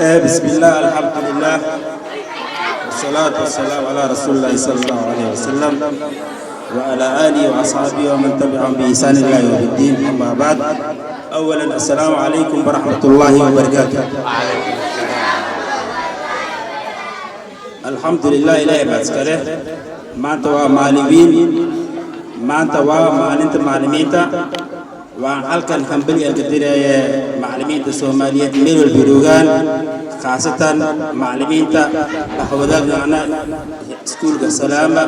بسم الله، الحمد لله، والصلاة والسلام على رسول الله صلى الله عليه وسلم وعلى آله وأصحابه ومن تبعهم بإحسان إلى يوم الدين. أما بعد، أولا السلام عليكم ورحمة الله وبركاته. الحمد لله، Ilaahay baa iska leh. Maanta waa maalimiin, maanta waa maalinta macallimiinta. Waan halkan hambali aan ka diraya macallimiinta Soomaaliyeed meel walba joogaan, khaasatan macallimiinta waxwadaagana iskuulka Salaama.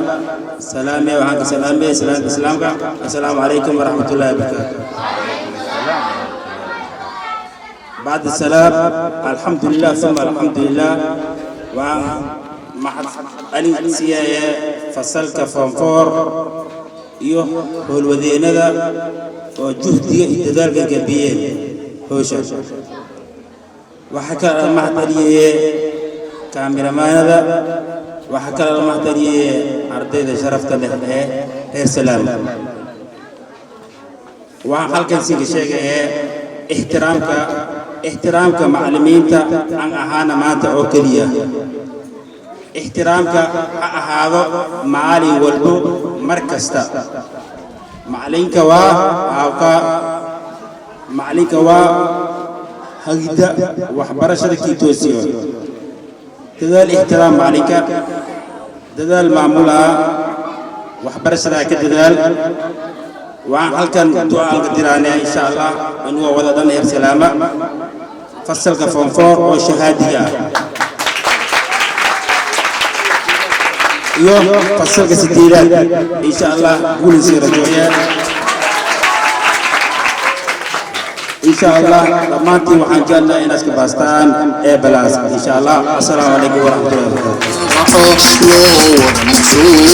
Salaame, waxaan ka salaamaya salaamta islaamka: assalaamu calaykum waraxmatullaahi wabarakaatu. بعد السلام، الحمد لله ثم الحمد لله، waan mahad celin siiyaya fasalka form four iyo howlwadeennada oo juhdiga iyo dadaalka gabiyeen howsha. Waxaa kale la mahad celiyeye kaamiramaanada, waxaa kale la mahad celiyeye ardayda sharafta leh ee reer Salaam. Waxaan halkan siinka sheegaya ixtiraamka macallimiinta aan ahaana maanta oo keliya, ixtiraamka ha ahaado maalin walbo, mar kasta. Macallinka waa aabka, macallinka waa hagida waxbarashada kii toosiyo. Dadaal, ixtiraam macallinka, dadaal maamulaha waxbarashadaa ka dadaal. Waxaan halkan ducaan ka diraanaa, insha Allah, anigoo wada dhan heer Salaama, fasalka form four oo shahaadiga ah iyo fasalka sideedaad. Insha Allah guulinsii rajooya, insha Allah. Dhammaantiin waxaan jecelnahay inaad iska baastaan ee balaas, insha Allah. Assalaamu calaykum waraxmatullahi wabarakatu.